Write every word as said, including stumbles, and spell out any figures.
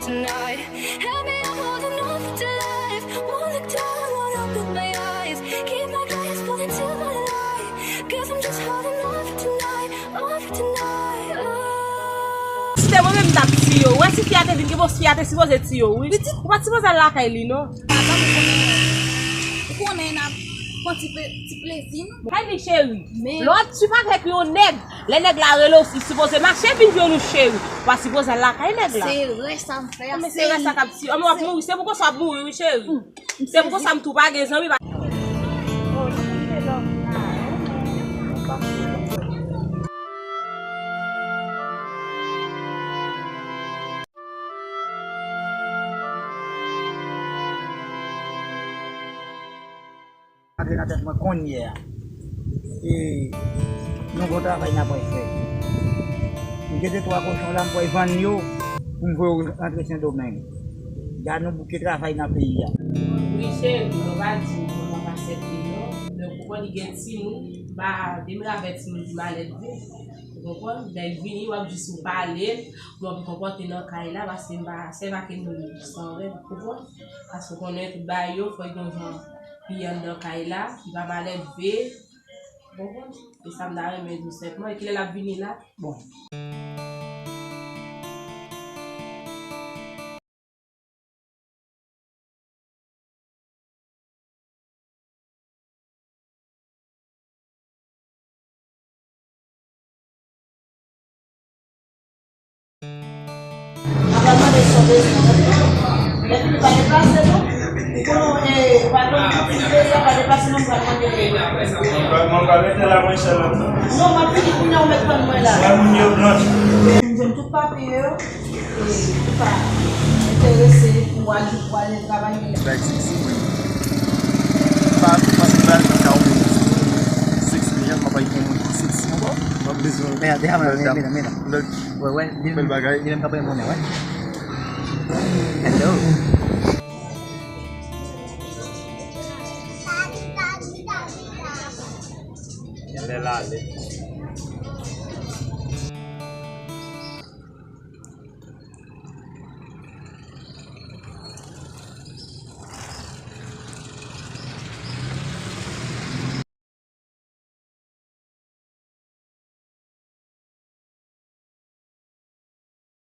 Tonight, help me, I'm holding on for dear life. Won't look down, won't open my eyes. Keep my glass full until my light. Guess I'm just holding on for tonight, on for tonight. Oh. Sista, mwen menm m t ap tiye w. Wè si fi a te vin, gen bon fi a te sipoze tiye w, wi. Ou pa t sipoze al lakay li, non. Ou konnen n ap pran ti pe-, ti plezi, non. Kay li, cheri. Men lè w ap swiv avèk yon nèg, lè nèg la rele w, li sipoze mache vin jwenn ou, cheri. Ou pa sipoze al lakay nèg la. Se erè sa m fè a. Men se erè sa k ap tiye w. Anmwe, w ap mouri. Se pou konsa w ap mouri, wi, cheri. Se pou konsa m tou pa gen zanmi, pa. Antre nan tèt mwen kounyè a. E, yon gwo travay n ap pral fè. M gen de twa kochon la, m pral vann yo pou m voye yo rantre Sendomeng. Gad yon bouke travay nan peyi a. Wi, cheri, mwen pa di w mwen pa aksepte non. Men ou konprann, li gen timoun, m pa, demen avè timoun li malelve. Ou konprann? Lè l vini, w ap jis ou pale l, w ap konpòte nan kay la, paske m pa, se pa ke moun san règ, ou konprann? Paske w konnen tout bagay yo, fò l gen jan li anndan kay la, li pa malelve, ou konprann? E sa m ta renmen di w senpman, e kilè l ap vini la? Bon. Apa mande sa w bezwen. Epi li pa deplase non. Konnen, e, patwon ki di deja pa deplase non, m pral mande. Mwen pa, mwen pa rete la, mwen sèl la. Non, m ap vini kounye a, ou mèt tann mwen la. Mwen moun yo blanch. M jwenn tout papye yo. E, ou pa enterese pou w al, pou w al travay, men. Bay seksi, wi. Pa, pa, pa, pa, pa, seksi, deja, m pa bay pou moun seksi ankò. M ap bezwen. Men, deja, men, men, men, men. Lòt. Wè, wè, bèl bagay. Li menm k ap bay mwen, wè. Hello. Lè l ale.